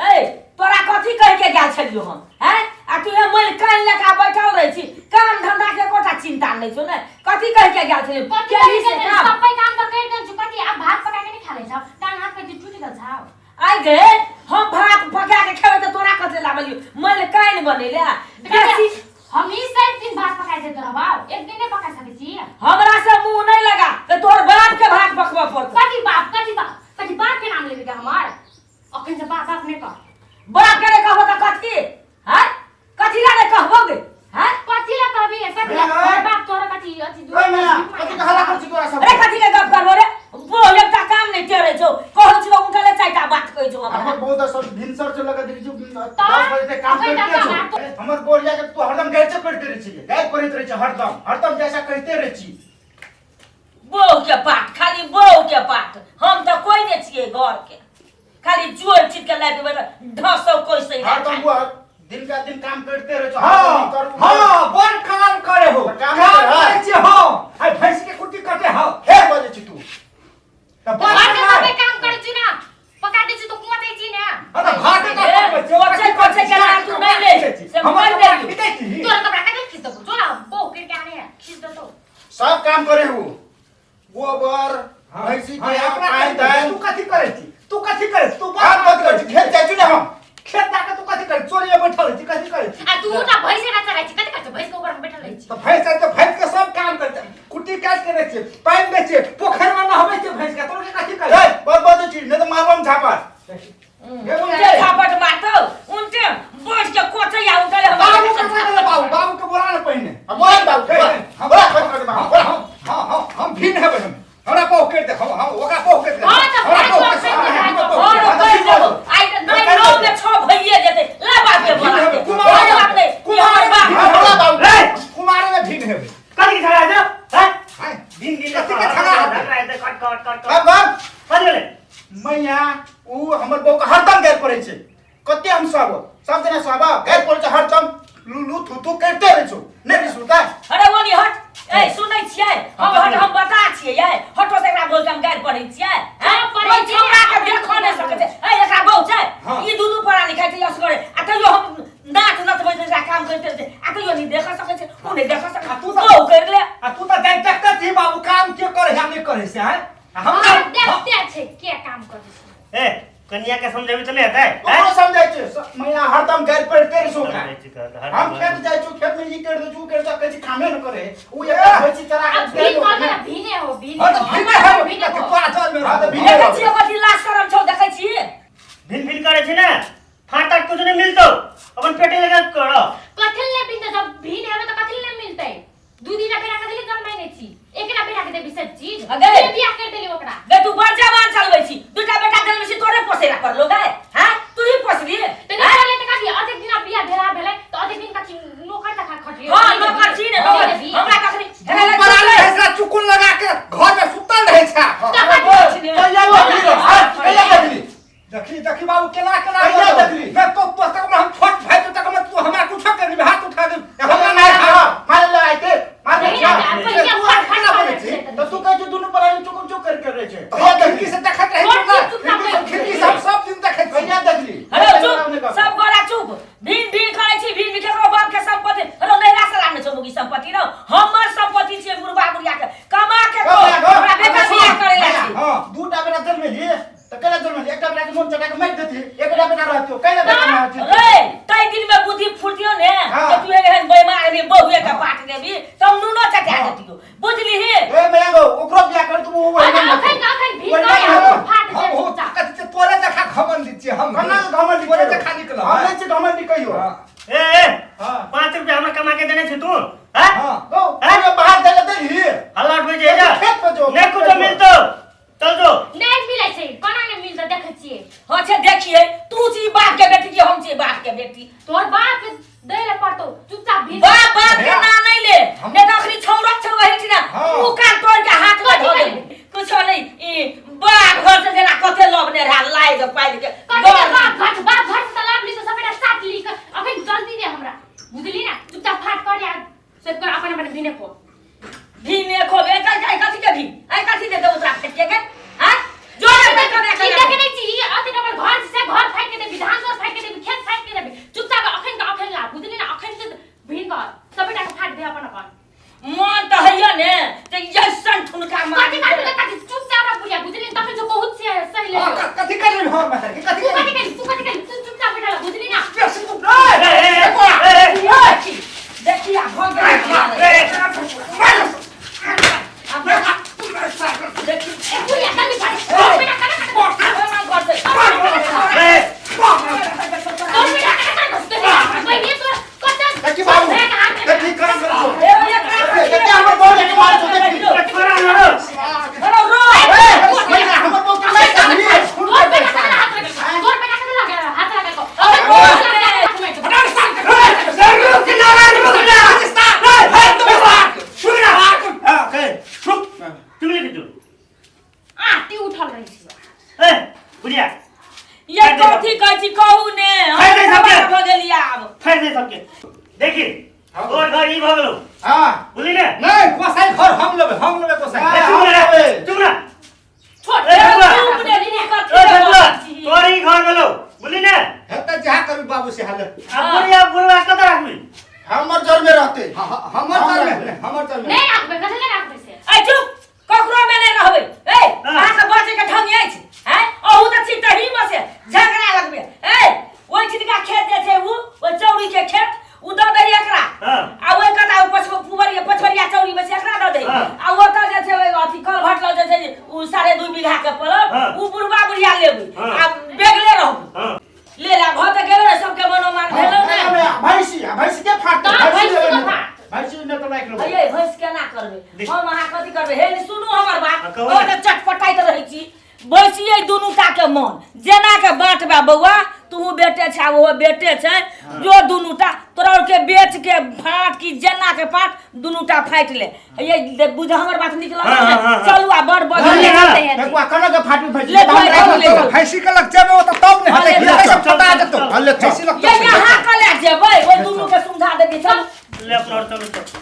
ए तोरा कथी कहि के गेल छलियो हम हैं आ तू हे मोल कान लगा बैठल रहै छी काम धंधा के एकोटा चिंता नहि छौ ने कथी कहि के गेल छलियो कथी केलही कहि से के काम सबै काम तऽ करि देल छु कथी आब भात पका के नहि खा लै छौ टांग हाथ के टूटि गेल छौ आइ गे हम भात पका के खेबै तऽ तोरा कथी लागल मोल कान बनेले बेसी हम ई सात दिन भात पकाइ देत रहबौ एक दिन नहि पका सकै छी हमरा से मुंह नहीं लगा तऽ तोहर बाप के भात पकबऽ पड़तौ कथी बाप कथी बाप कथी बाप के नाम लेबे के हमर अखन से बाप बाप नहि कह बाप के नहीं कहबो तऽ कथी हैं कथी ला नहीं कहबो गे हैं कथी ला कहबी कथी ला ए, ए। तोहर बाप तोरा कथी अथी ओए मैया कथी के हल्ला करै छी तोरा सब अरे कथी के गप करबो रे बोल एकटा काम नहीं टेरे छौ कहै छी उनका ले चारिटा बात कहै छौ हमरा हमर बहुत सब भिनसर से लगा देली छी तऽ 10 बजे तक काम अखन करते तक छौ हाथ- हमर बोरिया के तू हरदम गैर से पढ़ते रहै छी गैर पढ़ैत रहै छी हरदम हरदम जैसा कहते रहै छी बहू के पाठ खाली बहू के पाठ हम तऽ कोई नहीं छियै घर के खाली जोर चीज के लाइफ में ढसौ कोई सही हरदम वो दिन का दिन काम करते रहै छौ हाँ हरदम ई करू हाँ बड़ काम करे हो तऽ काम काम करे, हाँ। करे छी हम आइ भैंस के कुट्टी कटे हो हे बजै छी तू तऽ बड़ घर के काम सबै काम करै छी ना पका दै छी तऽ कुआं दै छी ना हाँ तऽ भात ए, का पकबै छी, ओकरा कोचे- की कोचे के लार तू नहि ले, खींचै छी? से हमर मोबाइल कपड़ा दे दियौ। खींचै छी? तोरा कपड़ा कते खींच देबो जो ना बहु करके आने है खींच देतो सब काम करे हूँ गोबर हाँ, भैंसी हाँ, के अपना पानि कथी करै छी? तानि तू कथी करै छी तू कथी करै छी तू बड़ काम काम कथी करै छी खेत जाइ छी ने हम खेत जाके तू कथी करै छी चोरिये बैठल छी कथी करै छी आ तू ना भैंस ना चराइ छी कते करै छी भैंस के ऊपर में बैठल रहै छी तऽ भैंस है तऽ भैंस के सब काम करै छै कुट्टी काटि के दै छियै पानि दै छियै पोखरि मे नहबै छियै भैंस के तोर के कथी करै ए बहुत बजै छी नहि तऽ मारबो हम झापड़ उनटे झापट मारतौ उनटे बैठ के कोचै आ उनटे हमरा बाबू के बोला ले बाबू बाबू के बोला ले पहिने हम बोला बाबू हे, बोला हम बोला कथी करतै बाबू बोला हम हाँ हाँ हम भिन्न हेबै हम हमरा पाव कर दे हम हम ओकरा पाव कर दे हाँ, तऽ हमरा भाइ पाव तोर कर दे, संगे हमरा भाइ पाव और कर दे। कहि देबो आइ नहि नौ में छह भइए जेतै ला बाप के भिन्न बोला हेबै के। कुमार कोई बात नहीं ई हमर बाप हाँ, बोला बाबू रे कुमारे में भिन्न हेबै कथी के झगड़ा है हैं हाय दिन दिन कथी के झगड़ा हेतै? झगड़ा हेतै कट कट कट कट बाब बाब कथी भेलै मैया ऊ हमर बहू के हरदम गारि पड़ै छै कते हम सब सब जना सब गारि पड़ै छै हरदम लू लू थू थू करिते रहै छौ नहि रिसू तऽ अरे ओनी हट ए सुनै छियै हम हट हम बता छियै यै हटो से एकरा बोल के हम गारि पढ़ै छियै हैं पढ़ै ओइ छियै, छौड़ा के अपने देखो नहि पढ़ै सकै छै ए एकरा बहु छै हाँ। ई दुनू पढ़ा लिखा छै असगरे आ तैयो हम नाच नचबै छै एकरा काम करते रहै छै आ तैयो नहि देख सकै छै ओ नहि देख सकै आ तू तऽ- बहु करि ले आ तू तऽ जानि देखते छी बाबू काम के करे है नहि करे से हैं आ हम हम देखते छै के काम करै छै ए कनिया के समझेबी तऽ नहि हेतै हैं? ओकरो समझाइ छै मैया हरदम गारि पड़िते रहै छौ ओकरा समझै छी कहत, हरदम हम खेत जाइ छु खेत में ई कर दै छु उ कर दै कहै छी कामे न करे उ एकटा भैंसी चरा अब के भीन कहलकै ना भीने हो भीने हाँ तऽ हो भिन्ने हेबै भीने कथी हो तोरा जल में हाँ, तऽ रहबै। भिन्ने देखै छियै कथी लाज शरम छौ देखै छियै भिन भिन करै छी ने फाटा कुछ नहीं मिलतो अपन पेटे लगा के कर कथी ले मिलतै जब भीन हेबै तऽ कथी ले मिलतै दू दिन बेटा के देली जन्माइने छी एकरा बेटा के देबी सब चीज अगे। के बियाह कर देली ओकरा गे तू बड़ जवान चलबै छी दूटा बेटा जन्मै छी तोरे पोसैला पड़लो गे हैं तू ही पोसली तऽ नहि करले तऽ कथी अधिक दिन बियाह भेला भेलै तऽ अधिक दिन कथी नौकर तखा खटली हां नौकर छी ने नौकर हमरा तखनी तू पराली रहै छै, चुकुन लगा के घर में सुतल रहै छै कहिया देखली रे हाँ, कहिया देखली देखी देखी बाबू केना केना कहिया बोलौ? देखली? मैं तो तो तक में हम छोट भाई तो तक में तू हमरा कुछ कर नहीं हाथ उठा दे हमरा नहीं हाँ, मारे ले आइते मारे नहीं ले ना, पहिया तू फट फट केना बोलै करै छी? छै तऽ तू कहै छी दुनू परानी चुकुम चुक कर के रहै छै कहिया खिड़की से देखत रहै छोट छी चीज चुपचाप खिड़की से बैठ खिड़की से हम सब दिन देखैत छी कहिया देखली अरे चुप सब गोरा चुप भिन भिन करै छी भिन भिन केकरो बाप के संपत्ति अरे नैरा से लाने छौ मुगी संपत्ति रौ हमर संपत्ति छियै बुढ़बा बुढ़िया के कमा के खो हमरा बेटा बियाह करै ला छी हां दूटा बेटा जन्मेली तऽ कैला जन्मेली एकटा बेटा के मोन चटा के मारि देती एकटा बेटा रहतियो कैला बेटा ना रहतियो रे तै दिन में बुद्धि फुर्तियो ने हाँ। कि तू एहन बेमार हेबी बहुए के पाट देबी तब नूनो चटा देतियो बुझली ही ए मैया गो ओकरो बियाह कर तू वो अखन अखन अखन भीन वही करै ना हम फाट हम जाय हो चुपचाप कथी छै तोरे देखा घमंडी छियै हम कना घमंडी तोरे देखा निकल हम नहि छी घमंडी कहियो हाँ। ए ए हाँ। 5 रुपया हमरा कमा के देने छी तू हैं हाँ गो अरे बाहर जाय ले देही हल्ला उठबै छै जा खेत पे जो नहीं कुछ मिलतो चल जो नहि मिलै छै कोना नहि मिलतै देखै छियै हाँ छे देखिए तू छी बाप के बेटी कि हम छी बाप के बेटी तोहर बाप दै लए पड़तौ चुपचाप भीन बाप बाप के ना नहीं ले नहीं तो अखनी छौड़ा छौ वही ठिना हाँ। ऊ कान तोड़ के हाथ में कथी धो करी? देबू कुछो नहीं ई बाप घर से जेना कते लबने रहा लाइ के पाइल के कथी के बाप घर बाप घर से तऽ लाभ ली तऽ सबटा साथ ली के अखन जल्दी दे हमरा बुझली ना चुपचाप फाट कर या सब कर अपन अपन भीने को भी ने खोबे काय काय कथी के भी आई कथी दे दे उतरा फेंक के हां जो रे ई कर देखे नहीं छी ई अति नंबर घर से घर फाड़ के दे विधान सभा छोड़ि दे सबके। देखी तोर घर ई भऽ गेलौ। हां। बुझली ने? नहीं, गोसाई घर हम लेबै, हम लेबै गोसाई। हाँ। ए, चुप रह, चुप रह। छोड़। ए, बबुआ। चुप ने, तू कथी ए, लए बबुआ, बजै छी? तोर ई घर गेलौ, बुझली ने? हेतै जहाँ करू बाबू से हाल। आ बुढ़िया बुढ़वा कतऽ राखबी? हमर जर में रहते। हाँ, हाँ, हमर चल में, हमर चल में। नहीं राखबै, कथी ले राखबै से? ए चुप, ककरो में नहि रहबै। ए, हाँ। अहाँके बजै के ढंग अछि हैं? अहू तऽ छी तही में से झगड़ा लगबे। ए, ओहि छिनका खेत जे छै उ, ओहि चौरी के खेत उ दऽ दही एकरा। हाँ। आ ओहि कता उ पुबरिया पछबरिया चौरी में से एकरा दऽ दही। हाँ। आ ओतऽ जे छै ओहि अथी कलभट लग जे छै उ 2.5 बीघा के प्लॉट हाँ। उ बुढ़बा बुढ़िया लेबै। हाँ। आ बेगले रहबै। हाँ। ले ला भऽ तऽ गेलो ने, सबके मनोमान भेलो ने। भैंसी, आ भैंसी के फाटतै? तऽ भैंसी भैंसी लेबै के ने। फाट। भैंसी ने तऽ राखि लेबै। अये भैंस केना करबै हम? अहाँ कथी करबै? हे ने सुनू हमर बात। हाँ, कहू ओ ने। तऽ चटपटाइत रहै छी। बैसियै दुनू टा के मन जेना के बाँटबा बौआ, तू बेटे छै ओहो बेटे छै, जो दुनू टा तोरा आर के बेच के फाट की जेना के फाट, दुनू टा फाटि ले। ये बुझ हमर बात निकल। हाँ, हाँ, हाँ, हाँ। चलू आ बड़ बड़ हाँ, हाँ। देखू, केना के फाटबी भैंसी? ले, तऽ हम ले, राखि ले, लेबै। ले। भैंसी के लग जेबै ओतऽ तब ने हाँ, हेतै। ले, सब चल, पता चल, जेतौ। चल। हाँ, ले, चल। भैंसी लग ये यहाँ कले जेबै, ओहि दुनू के समझा देबै। चलू ले अपना और चलू, चल।